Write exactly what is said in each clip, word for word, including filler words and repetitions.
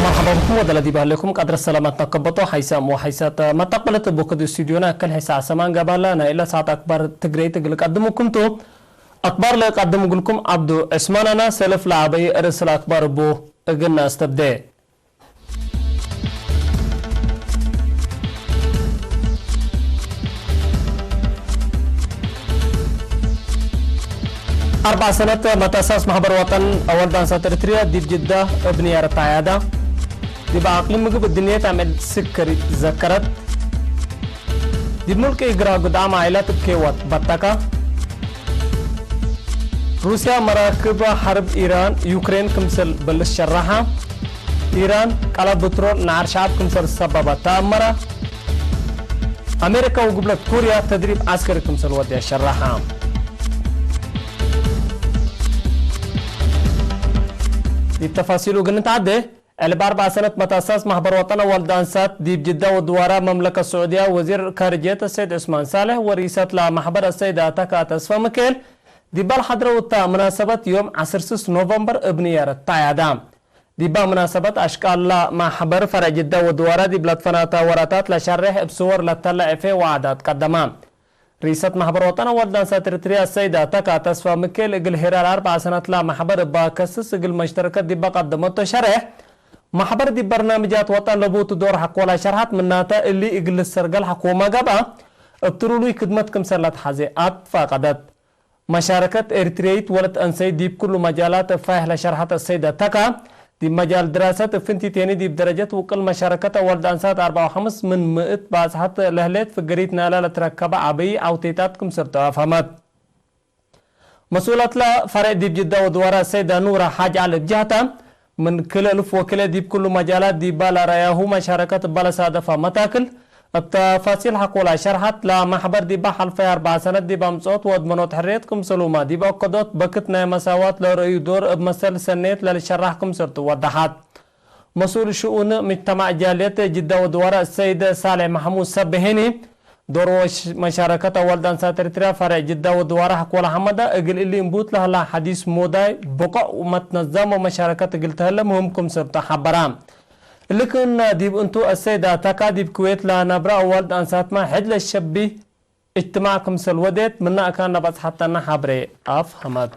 መርሐባ ብኩም ወደለ ዲብ ህሌኩም ቀድረ ሰላማት ነከበጦ። ሐይሳም ወሐይሳት መተቅበለት እብ ወክድ ስቱድዮና እክል ሐይሳ ሰማን ገባላ ናይ እለ ሰዓት አክባር ትግረይት እግል ቀድሙኩም ቱ። አክባር ለቀድም እግልኩም ዐብዱ ዕስማን አና። ሰልፍ ለአበይ ርእስ ለአክባር እቡ እግል ነአስተብዴ። አርበዕ ሰነት መትአሳስ ማሕበር ወጠን አወልድ አንሳት ኤሪትርያ ዲብ ጅዳ እብ ንያረት ተዐያዳ። ዲብ አቅሊም ምግብ እድንየት አምዕል ስከሪ ዘከረት። ዲብ ሙልቂ እግራ ጉድዓም ዓኢላት እብ ኬዋት በተካ። ሩስያ መራክብ ሐርብ ኢራን ዩክሬን ክምሰል በልስ ሸረሐ። ኢራን ቀለብ ብትሮል ነዓር ሸዐብ ክምሰል ሰበበት ተአመረ። አሜሪካ ወግብለት ኮርያ ተድሪብ ዐስከሪ ክምሰል ወድያ ሸረሐ። ዲብ ተፋሲሉ እግል ንትዐዴ። ዕልብ አርበዕ ሰነት መትአሳስ ማሕበር ወጠን አወልድ አንሳት ዲብ ጅዳ ወድዋራ መምለከት ስዑድያ ወዚር ካርጅየት አሰይድ ዑስማን ሳልሕ ወርኢሰት ለማሕበር አሰይድ አተካ ተስፈ ምክኤል ዲበ ለሐድረው እተ መናሰበት ዮም ዐስር ስስ ኖቨምበር እብ ንያረት ተዐያዳ። ዲበ መናሰበት አሽቃል ለማሕበር ፈርዕ ጅዳ ወድዋራ ዲብ ለትፈናተ ወራታት ለሸሬሕ እብ ስወር ለተለ ዕፌ ወዓዳት ቀደማ። ርኢሰት ማሕበር ወጠን አወልድ አንሳት ኤሪትርያ አሰይድ አተካ ተስፋ ምክኤል እግል ሄራር አርበዕ ሰነት ለማሕበር እባ ከስስ እግል መሽተረከት ዲበ ቀደመቶ ሸሬሕ፣ ማሕበር ዲብ በርናምጃት ወጠን ለቡቱ ዶር ሐቆላ ሸርሐት። ምናተ እሊ እግል ልሰርገል ሐቆመ ገብአ፣ እብ ትሉሉይ ክድመት ክምሰል ለትሐዜ አትፋቀደት። መሻረከት ኤሪትርያይት ወለት አንሰይት ዲብ ክሉ መጃላት እብ ፋይሕ ለሸርሐት አሰይድ አተካ፣ ዲብ መጃል ድራሰት እብ ፍንቲት ሄኒ ዲብ ደረጀት ውቅል መሻረከት አወልድ አንሳት አርበዕ ወሐምስ ምን ምእት ባጽሐት ለህሌት ፍገሪት ናላ ለትረከበ ዐበይ ዐውቴታት ክምሰል ተአፋህመት። መስኡለት ለፈሬዕ ዲብ ጅዳ ወድዋራ አሰይደ ኑረ ሓጅ ዐሊ እብ ጀህተ፣ ምን ክል እልፍ ወክልኤ ዲብ ክሉ መጃላት ዲባ ለረአያሁ መሻረከት እበ ለሳደፈ መታክል፣ እብ ተፋሲል ሐቆላ ሸርሐት። ለማሕበር ዲበ ሐልፈየ አርበዕ ሰነት ዲብ አምጽኦት ወአድመኖት ሕርየት ክምሰሉመ ዲብ አከዶት በክት ናይ መሳዋት ለረአዩ ዶር እብ መሰል ሰኔት ለልሸራሕ ክምሰልቱ ወደሐት። መስኡል ሽኡን ምጅተማዕ ጃልየት ጅዳ ወድዋረ ሰይድ ሳሌሕ ማሕሙድ ሰብሔኒ፣ ዶር ወመሻረከት አወልድ አንሳት ኤሪትርያ ፈሬዕ ጅዳ ወድዋረ ሐቆላ ሐመደ፣ እግል እሊ እንቡት ለህላ ሐዲስ ሞዳይ ብቆዕ ወመትነዘም ወመሻረከት እግል ተህለ ምህም ክምሰልቱ ሐበራ። እሊ ክእነ ዲብ እንቱ አሰይድ አተካ ዲብ ክዌት ለነብረ አወልድ አንሳትመ ሕድ ለሸቢ እጅትማዕ ክምሰል ወዴት ምነ አካን ለበጽሐተነ ሐብሬ አፍሀመት።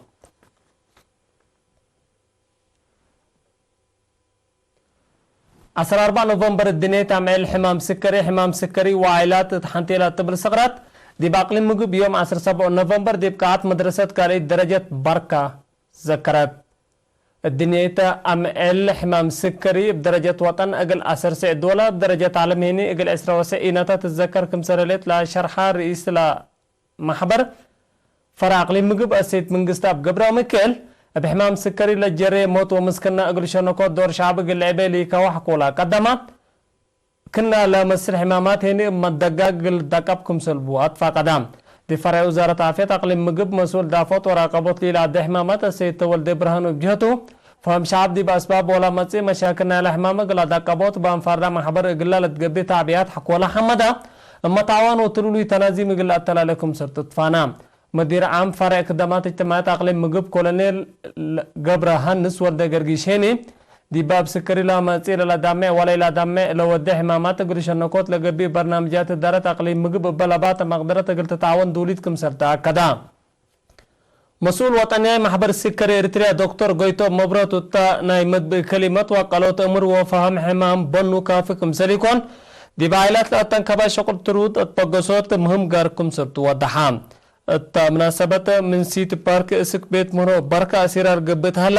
ዐስር አርበዕ ኖቨምበር እድንየት አምዕል ሕማም ስከሪ፣ ሕማም ስከሪ ወዓይላት እት ሐንቴ ለትብል ስቅረት፣ ዲብ አቅሊም ምግብ ዮም ዐስር ሰብዕ ኖቨምበር ዲብ ቃዐት መድረሰት ካልኢት ደረጀት በርካ ዘከረት። እድንየት አምዕል ሕማም ስከሪ እብ ደረጀት ወጠን እግል ዐስር ስዕ ዶለ፣ እብ ደረጀት ዐለም ሄኒ እግል ዕስረ ወስዕ ኢነተ ትዘከር ክምሰል ህሌት ለሸርሐ ርኢስ ለማሕበር ፈረ አቅሊም ምግብ አሰይድ መንግስተአብ ገብረሚካኤል፣ እብ ሕማም ስከሪ ለጀሬ ሞት ወምስክነ እግል ሸነኮት ዶር ሸዐብ እግል ልዕቤ ሊከወ ሐቆላ ቀደማ። ክና ለመስል ሕማማት ሄኒ እብ መደጋግ እግል ልደቀብ ክምሰል ቡ አትፋቀዳ። ዲብ ፈርዕ ውዛረት ዓፍየት አቅሊም ምግብ መስኡል ዳፎት ወራቀቦት ሊለአደ ሕማማት አሰይድ ተወልደ ብርሃኑ እብ ጀህቱ፣ ፈሀም ሸዐብ ዲብ አስባብ ወለመጽእ መሻክል ናይለ ሕማም እግል አዳቀቦት በአንፋርዳ ማሕበር እግላ ለትገብእ ተዕቢያት ሐቆላ ሐመዳ፣ እመ ተዕዋን ወትሉሉይ ተናዚም እግል ለአተላሌ ክምሰልቱ ትፋና። መዲር ዓም ፈርዕ ክደማት እጅትማዕየት አቅሊም ምግብ ኮሎኔል ገብረሃንስ ወልደገርጊሽ ሄኒ፣ ዲብ አብ ስከሪ ለመጽእ ለለዳሜዕ ወለኢለዳሜዕ ለወዴ ሕማማት እግል ሸነኮት ለገብእ በርናምጃት እዳረት አቅሊም ምግብ እበ ለባተ መቅደረት እግል ትትዓወን ዱሊት ክምሰል ተአከዳ። መስኡል ወጠንያይ ማሕበር ስከሪ ኤሪትርያ ዶክተር ጎይቶም መብረቱ እተ ናይ መድብእ ከሊመት ወአቀሎት እምር ወፈሀም ሕማም በኑ ካፊ ክምሰል ኢኮን፣ ዲብ ዓኢላት ለአተንከበ ሸቁል ትሩድ እት በገሶት ምህም ጋር ክምሰልቱ ወደሐ። እተ ምናሰበት ምን ሲቲ ፓርክ እስክ ቤት ምህሮ በርካ አሲራር ገብእ ተሀላ፣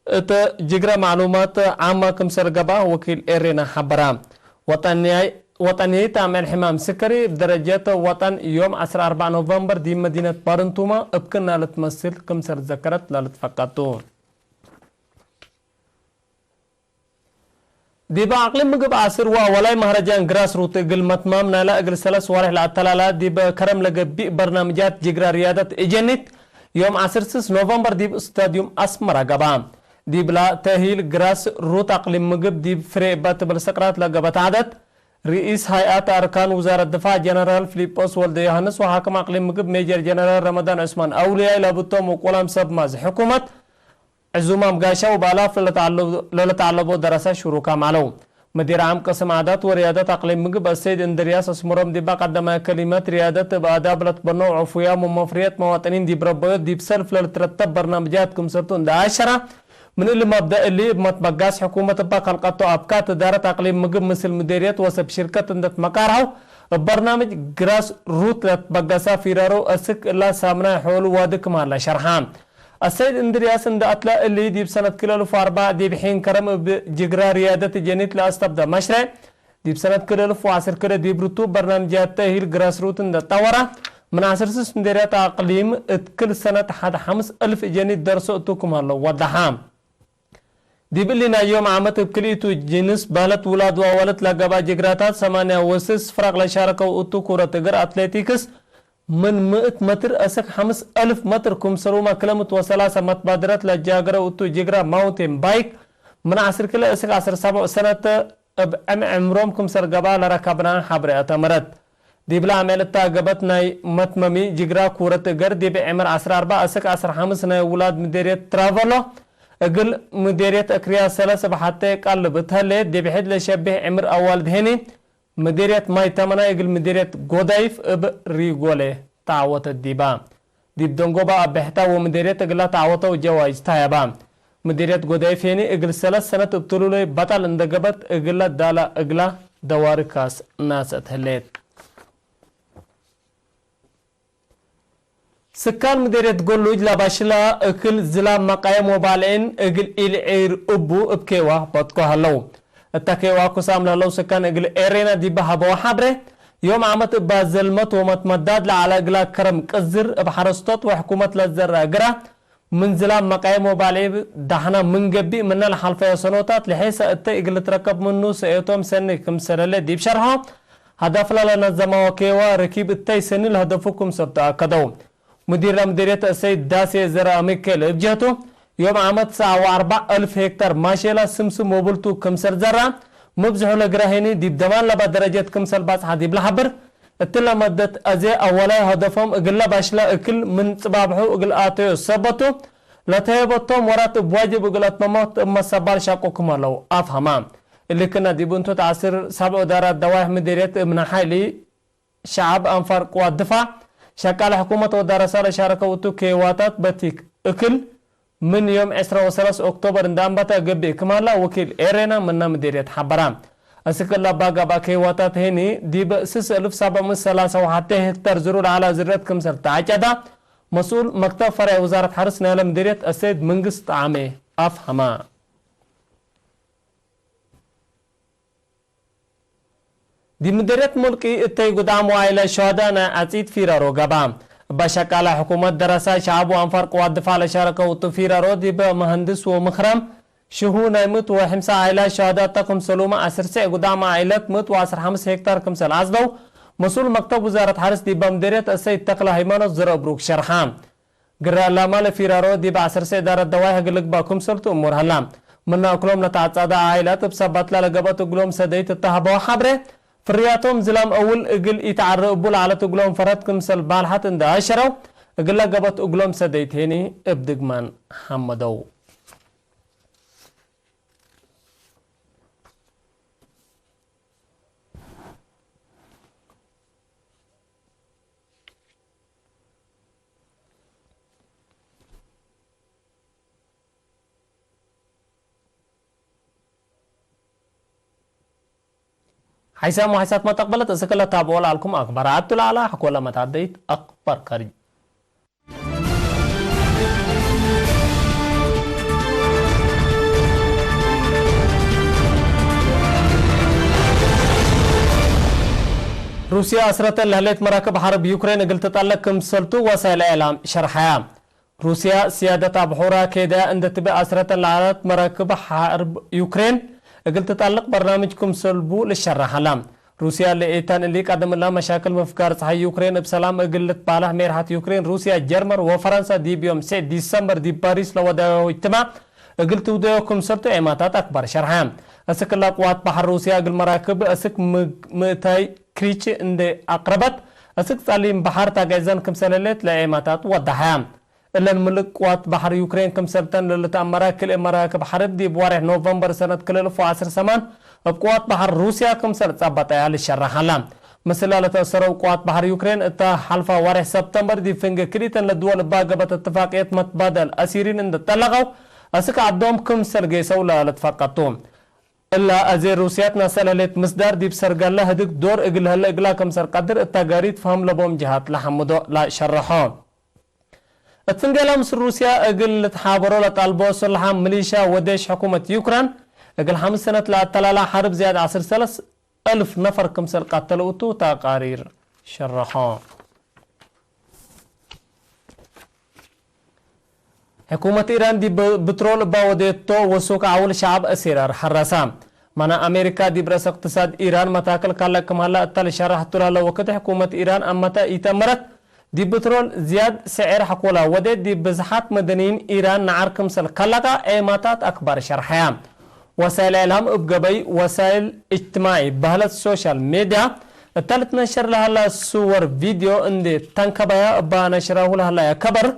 እት ጅግረ ማዕሉማት ዓማ ክምሰል ገብአ ወኪል ኤሬና ሐበራ። ወጠንያይ፣ ወጠንየይት አምዕል ሕማም ስከሪ እብ ደረጀት ወጠን ዮም ዐስር አርበዕ ኖቨምበር ዲብ መዲነት ባርንቱማ እብ ክና ልትመስል ክምሰል ዘከረት ለልትፈቀድ ቱ። ዲብ አቅሊም ምግብ አስር ወአወላይ መህረጃን ግራስ ሩት እግል መትማም ናይላ እግል ሰለስ ዋሬሕ ለአተላላ ዲብ ከረም ለገቢእ በርናምጃት ጅግረ ርያደት እጀኒት ዮም ዐስር ስስ ኖቨምበር ዲብ ስታድዩም አስመራ ገብአ። ዲብላ ተእሂል ግራስ ሩት አቅሊም ምግብ ዲብ ፍሬ እባ ትብል ስቅራት ለገበት ዐደት፣ ርኢስ ሀይአት አርካን ውዛረት ድፋዕ ጀነራል ፊሊጶስ ወልደዮሐንስ ወሓክም አቅሊም ምግብ ሜጀር ጀነራል ረመዳን ዑስማን አውልያይ ለብቶም ወቆላም ሰብ ማዝ ሕኩመት፣ ዕዙማም ጋሻ ወበአላፍ ለለተዐለቦ ደረሰ ሽሩካም ዐለው። መዲር ዓም ቅስም ዓዳት ወርያደት አቅሊም ምግብ አሰይድ እንድርያስ አስምሮም ዲባ ቀደማይ ከሊመት፣ ርያደት እብ አዳብ ለትበነው ዕፉያም ወመፍርየት መዋጥኒን ዲብ ረበዮት ዲብ ሰልፍ ለልትረተብ በርናምጃት ክምሰልቱ እንደ አሸረ፣ ምን እሊ መብደእ እሊ እብ መትበጋስ ሕኩመት እባ ከልቀቶ አብካት እዳረት አቅሊም ምግብ ምስል ምዴርየት ወሰብ ሽርከት እንደ ትመቃርሐው፣ እብ በርናምጅ ግራስ ሩት ለትበገሰ ፊረሮ እስክ እላ ሳምናይ ሖሉ ዋዲ ክማለ ሸርሐ። አሰይድ እንድርያስ እንደ አትለ እሊ፣ ዲብ ሰነት ክልኤ አልፍ ወአርበዕ ዲብ ሒን ከረም እብ ጅግራ ርያደት ጀኒት ለአስተብደ መሽረዕ፣ ዲብ ሰነት ክልኤ አልፍ ወዐስር ክልኤ ዲብ ርቱብ በርናምጅያት ተእሂል ግራስሩት እንደ ጠወረ፣ ምን ዐስር ስስ ምዴርያት አቅሊም እት ክል ሰነት ሐድ ሐምስ አልፍ ጀኒት ደርሶ እቱ ክም ሀለው ወደሐ። ዲብ እሊ ናይ ዮም ዓመት እብ ክልኢቱ ጅንስ ባለት ውላድ ወአዋልድ ለገብአ ጅግራታት ሰማንያ ወስስ ፍረቅ ለሻረከው እቱ ኩረት እግር አትሌቲክስ፣ ምን ምእት መትር እስክ ሐምስ አልፍ መትር ክምሰሉመ ክለምት ወሰላሰ መትባድረት ለጃገረው እቱ ጅግራ ማውንቴን ባይክ፣ ምን ዐስር ክልኤ እስክ ዐስር ሰብዕ ሰነት እብ ዕም ዕምሮም ክምሰል ገብአ ለረከብናሀ ሐብሬ አተመረት። ዲብለ አምዕል እተ ገበት ናይ መትመሚ ጅግራ ኩረት እገር ዲብ ዕምር ዐስር አርበዕ እስክ ዐስር ሐምስ ናይ ውላድ ምዴርየት ትራቨሎ፣ እግል ምዴርየት እክርያ ሰለስ እብ ሐቴ ቀልብ እት ህሌት፣ ዲብ ሕድ ለሸቤህ ዕምር አዋልድ ሄኒ፣ ምዴርየት ማይ ተመናይ እግል ምዴርየት ጎዳይፍ እብ ሪጎሌ ተዐወተት ዲባ። ዲብ ደንጎባ አቤሕታ ወምዴርየት እግላ ተዐወተው ጀዋይዝ ተሀየባ። ምዴርየት ጎዳይፍ ሄኒ እግል ሰለስ ሰነት እብ ትሉሎይ በጠል እንደ ገበት እግለ ዳላ እግላ ደዋሪ ካስ ናሰት ህሌት። ስካን ምዴርየት ጎሉጅ ለባሽላ እክል ዝላም መቃየም ወባልዒን እግል ኢልዒር እቡ እብ ኬዋ በጥኮ ሀለው። እተ ኬዋ ኩሳም ለህለው ስካን እግል ኤሬና ዲበ ሀበወ ሐብሬ፣ ዮም ዓመት እባ ዘልመት ወመትመዳድ ለዐለ እግላ ከረም ቅዝር እብ ሐረስቶት ወሕኩመት ለዘረ እግራ፣ ምን ዝላም መቃየም ወባልዒ ዳሕና ምን ገብእ፣ ምነ ለሐልፈዮ ሰኖታት ለሔሰ እተ እግል ልትረከብ ምኑ ሰእየቶም ሰኒ ክምሰለለ ዲብ ሸርሖ፣ ሀዳፍላ ለነዘመ ወኬዋ ርኪብ እተይ ሰኒ ለህደፉ ክምሰል ተአከደው። ሙዲር ለሙዲርየት አሰይድ ዳሴ ዘርአሚካኤል እብ ጀህቱ፣ ዮም ዓመት ሰዓ ወአርበዕ አልፍ ሄክታር ማሼላ ስምስም ወብልቱ ክምሰል ዘርአ፣ ምብዝሑ ለግራ ሄኒ ዲብ ደማን ለባ ደረጀት ክምሰል ባጽሐ ዲብ ለሐብር፣ እትለ መደት አዜ አወላይ ሀደፎም እግለ ባሽለ እክል ምን ጽባብሑ እግል አተዮ ሰበቱ፣ ለተሄበቶም ወራት እብ ዋጅብ እግል አትመሞት እብ መሰባል ሻቁ ክም ሀለው አፍሀማ። እሊ ክነ ዲብ እንቱ ተአስር ሰብዕ እዳራት ደዋይሕ ምዲርየት እብ ነሓይሊ ሸዐብ አንፋር ቅዋት ድፋዕ፣ ሸቃለ ሕኩመት ወዳረሳ ለሻረከው እቱ ኬዋታት በቲክ እክል፣ ምን ዮም ዕስራ ወሰለስ ኦክቶበር እንደ አንበተ ገብእ ክማላ ወኪል ኤሬና ምነ ምዴርየት ሐበራ። እስክ እለ አባጋብአ ኬዋታት ሄኒ፣ ዲብ ስስ እልፍ ሰብዕ ምእት ሰላሳ ወሐቴ ሄክታር ዝሩ ለዐለ ዝረት ክምሰል ተዐጨዳ፣ መስኡል መክተብ ፈርዕ ውዛረት ሐርስ ናይለ ምዴርየት አሰይድ መንግስት ጠዓሜ አፍሀማ። ዲብ ምደርየት ሙልቂ እተይ ጉዳም ወአይለ ሸሃዳ ናይ ዐጺት ፊረሮ ገብአ። እበ ሸቃለ ሕኩመት፣ ደረሳይ ሸዐብ ወአንፋር ቅዋት ድፋዕ ለሻረከው እቱ ፊረሮ፣ ዲብ መሀንድስ ወምክረም ሽሁ ናይ ምእት ወሐምሳ አይለ ሸሃዳ እተ ክምሰሉመ፣ ዐስር ሴዕ ጉዳም አይለት ምእት ወዐስር ሐምስ ሄክታር ክምሰል አጽደው፣ መስኡል መክተብ ውዛረት ሐርስ ዲበ ምደርየት እሰይድ ተክለ ሃይማኖት ዘረብሩክ ሸርሐ። ግረ እላማ ለፊራሮ ዲብ ዐሰርሰ እዳረት ደዋይሕ እግል ልግበእ ክምሰል ትእሙር ሀላ። ምነ እግሎም ለተዐጻደ ዓኢላት እብ ሰባትለ ለገብአት እግሎም ሰደይት እተ ሀበወ ሐብሬ፣ ፍርያቶም ዝላም እውል እግል ኢተዐረ እቡ ለዐለት እግሎም ፈረት ክምሰል ባልሐት እንዴ አሸረው፣ እግለ ገብአት እግሎም ሰደይት ሄኒ እብ ድግማን ሐመደው። ሓይሳም ወሓይሳት መተቅበለት እስክ ለታብኦ ለዐልኩም አክባር አቱ ለዐለ ሐቆለ መታደይት አክባር ከርጅ። ሩስያ አስረተን ለህሌት መራክብ ሐርብ ዩክሬን እግል ትጠልቅ ክምሰልቱ ወሳይል እዕላም ሸርሐያ። ሩስያ፣ ስያደት አብሑራ ኬድያ እንዴ ትቤ አስረተን ለዐለት መራክብ ሐርብ ዩክሬን እግል ትጠልቅ በርናምጅ ክምሰልቡ ልሸረሕ ዐለ። ሩስያ ለኢታን እሊ ቀደም እላ መሻክል ምፍጋር ጸሓይ ዩክሬን እብ ሰላም እግል ልትባለሕ ሜርሐት ዩክሬን፣ ሩስያ፣ ጀርመን ወፈረንሳ ዲብ ዮም ሴዕ ዲሰምበር ዲብ ፓሪስ ለወደዮ እጅትማዕ እግል ትውደዮ ክምሰልቱ ዔማታት አክባር ሸርሐ። እስክ እላ ቅዋት በሐር ሩስያ እግል መራክብ እስክ ምግ-፣ ምእታይ ክሪች እንዴ አቅረበት፣ እስክ ጸሊም በሐር ታግዕዘን ክምሰል ህሌት ለዔማታት ወደሐ። እለን ምልቅ ቅዋት በሐር ዩክሬን ክምሰልተን ለልትአመረ ክልኤ መራክብ ሐርብ ዲብ ዋሬሕ ኖቨምበር ሰነት ክልኤ አልፍ ወዐስር ሰማን እብ ቅዋት በሐር ሩስያ ክምሰል ጸበጠያ ልሸረሕ ዐለ። ምስል ለተአሰረው ቅዋት በሐር ዩክሬን እተ ሐልፋ ዋሬሕ ሰብተምበር ዲብ ፍንጌ ክልኢተን ለድወል እባ ገበት እትፋቅየት መትባደል አሲሪን እንዴ ጠለቀው፣ እስክ ዐዶም ክምሰል ጌሰው ለልትፈቀቱ። እላ አዜ ሩስያት ናሰል ህሌት ምስዳር ዲብ ሰርጋለ ህድግ ዶር እግል ህለ እግላ ክምሰል ቀድር እተ ጋሪት ፈሀም ለቦም ጀሃት ለሐምዶ ለሸረሖ። እት ፍንጌላ ምስል ሩስያ እግል ልትሓበሮ ለጣልቦ ሶልሓ ሚሊሻ ወዴሽ ሕኩመት ዩክረን፣ እግል ሐምስ ሰነት ለአተላላ ሐርብ ዝያድ ዐስር ሰለስ እልፍ ነፈር ክምሰል ቀተለው እቱ ተቃሪር ሸረሖ። ሕኩመት ኢራን ዲብ ብትሮል እባ ወዴቶ ወሱክ ዐውል ሸዐብ አሲራር ሐረሳ። መና አሜሪካ ዲብ ረአስ እቅትሳድ ኢራን መታክል ካለ ክም ሀላ እተ ልሸረሕ ቱ ለሀለ ወክድ፣ ሕኩመት ኢራን አመተ ኢተመረት ዲብ ብትሮል ዝያድ ስዕር ሐኮላ ወዴት፣ ዲብ ብዝሓት መደንይን ኢራን ነዓር ክምሰል ከለቃ ዔማታት አክባር ሸርሐያ። ወሳይል እዕላም እብ ገበይ ወሳይል እጅትማዒ በህለት ሶሻል ሜድያ እተ ልትነሸር ለሀላ ስወር ቪድዮ እንዴ ተንከበያ፣ እባ ነሽራሁ ለሀላያ ከበር፣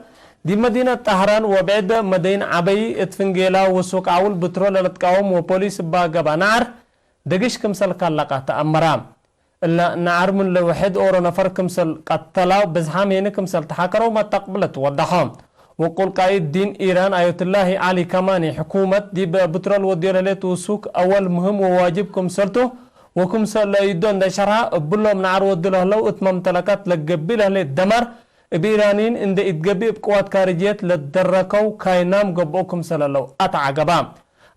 ዲብ መዲነት ጠህራን ወብዕድ መደይን ዐበይ እት ፍንጌላ ወሱቅ ዐውል ብትሮል ለልትቃወም ወፖሊስ እባ ገብአ ነዓር ድግሽ ክምሰል ካለቃ ተአመራ። እለ ነዓር ምን ለውሕድ ኦሮ ነፈር ክምሰል ቀተላ፣ ብዝሓም ሄኒ ክምሰል ተሓከረው መተቅብለት ወደሖ። ወቁል ቃኢድ ዲን ኢራን አዮትላሂ ዐሊ ከማኒ፣ ሕኩመት ዲብ ብትሮል ወድዮ ለህሌት ውሱክ አወል ምህም ወዋጅብ ክምሰልቱ፣ ወክምሰል ለኢዶ እንደ ሸርሐ፣ እብሎም ነዓር ወዱ ለህለው እት መምተለካት ለገብእ ለህሌት ደማር፣ እብ ኢራንይን እንደ ኢትገብእ እብ ቅዋት ካርጅየት ለደረከው ካይናም ገብኦ ክምሰል ህለው አተዓገባ።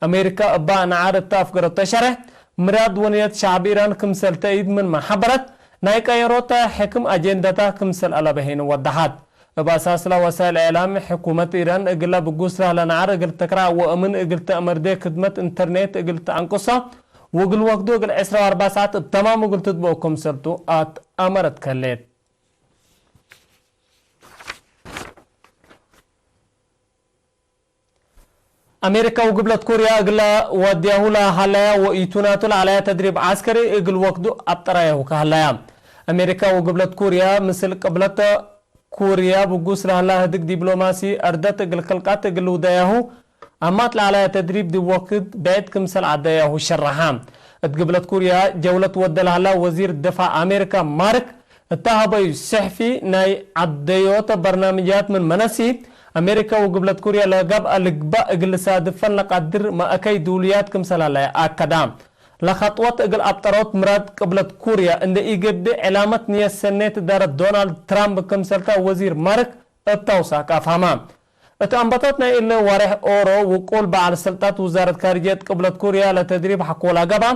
አሜሪካ እባ ነዓር እተ አፍገረቶ ሸሬሕ፣ ምራድ ወንየት ሸዕብ ኢራን ክምሰል ተእይድ ምንመ ሐበረት፣ ናይ ቀየሮተ ሕክም አጄንዳታ ክምሰል አለበሄን ወደሐት። እብ አሳስላ ወሳይል እዕላም ሕኩመት ኢራን እግለ ብጉስ ለህለ ነዓር እግል ትክራዕ ወእምን እግል ተአመርዴ ክድመት ኢንተርኔት እግል ተአንቅሶ ወእግል ወክዱ እግል ዕስራ ወአርበዕ ሰዓት እብ ተማም እግል ትትብኦ ክምሰልቱ አትአመረት ከሌት። አሜሪካ ወግብለት ኩርያ እግለ ወድያሁ ለሀለያ ወኢቱናቱ ለዐለያ ተድሪብ ዐስከሪ እግል ወክዱ አብጠራያሁ ከሀለያ። አሜሪካ ወግብለት ኩርያ ምስል ቅብለት ኩርያ ብጉስ ለሀላ ህድግ ዲብሎማሲ አርደት እግል ክልቀት እግል ውደያሁ አማት ለዐለያ ተድሪብ ዲብ ወክድ ብዕድ ክምሰል ዐደያሁ ሸረሐ። እት ግብለት ኩርያ ጀውለት ወደ ለሀላ ወዚር ድፋዕ አሜሪካ ማርክ እተ ሀበዩ ሰሕፊ፣ ናይ ዐደዮተ በርናምጃት ምን መነሲ፣ አሜሪካ ወግብለት ኩርያ ለገብአ ልግባእ እግል ልሳድፈን ለቀድር ማእከይ ድውልያት ክምሰል ሀለየ አከዳ። ለከጥወት እግል አብጠሮት ምራድ ቅብለት ኩርያ እንደ ኢገብእ ዕላመት ንየት ሰኔት እዳረት ዶናልድ ትራምፕ ክምሰልተ ወዚር ማርክ እብ ተውሳክ አፍሀመ። እት አንበቶት ናይ እሊ ወሬሕ ኦሮ፣ ውቁል በዐል ሰልጣት ውዛረት ካርጅየት ቅብለት ኩርያ ለተድሪብ ሐኮላ ገብአ።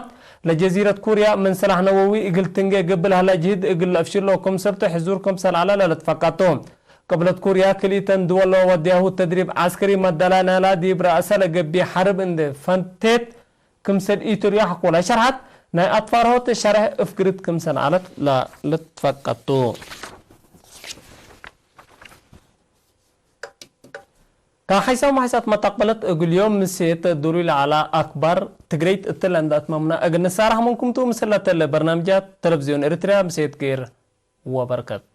ለጀዚረት ኩርያ ምን ስላሕ ነወዊ እግል ትንጌ ግብል ሀላ ጅህድ እግል ለአፍሽሎ ክምሰልቱ ሕዙር ክምሰል ዐለ ለልትፈቀድ ቱ። ቅብለት ኩርያ ክልኢተን ድወል ለወድያሁ ተድሪብ ዐስከሪ መደላ ናላ ዲብ ረአሰ ለገብእ ሐርብ እንዴ ፈንቴት ክምሰል ኢትርዮ ሐቆለ ሸርሐት፣ ናይ አትፋርሆት ሸርሕ እፍግርት ክምሰል ዐለት ለልትፈቀድ ቱ። ከሐይሳም ወሐይሳት መተቅበለት እግል ዮም ምሴት ዱሉይ ለዐላ አክባር ትግረይት እትለ እንደ አትመምና እግል ንሳረሕ ምንኩም ቱ። ምስል ለተለ በርናምጃት ተለቪዝዮን ኤሪትርያ ምሴት ገይር ወበርከት።